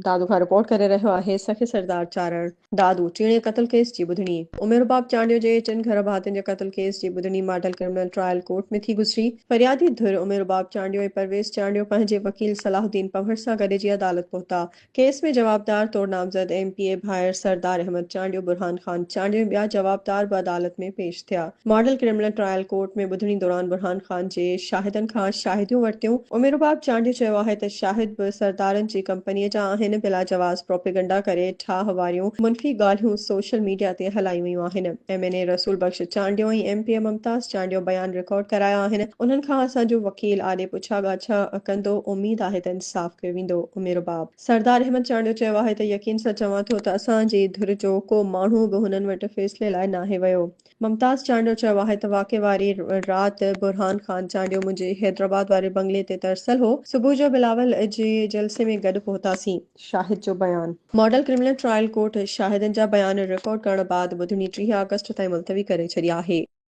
دادو کان رپورٽ ڪري رهيو آهي سخي سردار چارڻ. دادو، چيڻي قتل ڪيس جي ٻڌڻي. عمر رباب چانڊيو جي ٽن گهر ڀاتين جي قتل ڪيس جي ٻڌڻي ماڊل ڪرمنل ٽرائل ڪورٽ ۾ ٿي گذري. فريادي ڌر عمر رباب چانڊيو ۽ پرويز چانڊيو پنهنجي وڪيل صلاح الدين پنهور سان گڏجي عدالت پهتا. ڪيس ۾ جوابدار طور نامزد ايم پي اي ڀائر سردار احمد چانڊيو، برهان خان چانڊيو ۽ ٻيا جوابدار به عدالت ۾ پيش ٿيا. ماڊل ڪرمنل ٽرائل ڪورٽ ۾ ٻڌڻي دوران برهان خان جي شاهدن کان شاهديون ورتيون. عمر رباب چانڊيو چيو آهي ته شاهد به سردارن جي ڪمپني جا آهن، بلاجواز پروپيگنڊا ڪري ٺاهه واريون منفي ڳالهيون سوشل ميڊيا تي هلايون ويون آهن. M N A Rasool Bakhsh Chandio ۽ M P A Mumtaz Chandio بيان رڪارڊ ڪرايا آهن، انهن کان اسان جو وڪيل آڏي پڇا ڳاڇا ڪندو، اميد آهي ته انصاف ڪيو ويندو. عمر رباب. سردار احمد چانڊيو چيو آهي ته يقين سان چوان ٿو ته اسان جي ڌر جو ڪو ماڻهو به هنن وٽ فيصلي لاء ناهي ويو. ممتاز چانڊيو چيو آهي ته واقعي واري رات برهان خان چانڊيو منهنجي حيدرآباد واري بنگلي تي ترسيل هو، صبح جو بلاول جي جلسي ۾ گڏ پهتاسين. شاهد جو بيان. ماڊل ڪرمنل ٽرائل ڪورٽ شاهدن جا بيان رڪارڊ ڪرڻ بعد ٻڌڻي 30 آگسٽ تائين ملتوي ڪري ڇڏي آهي.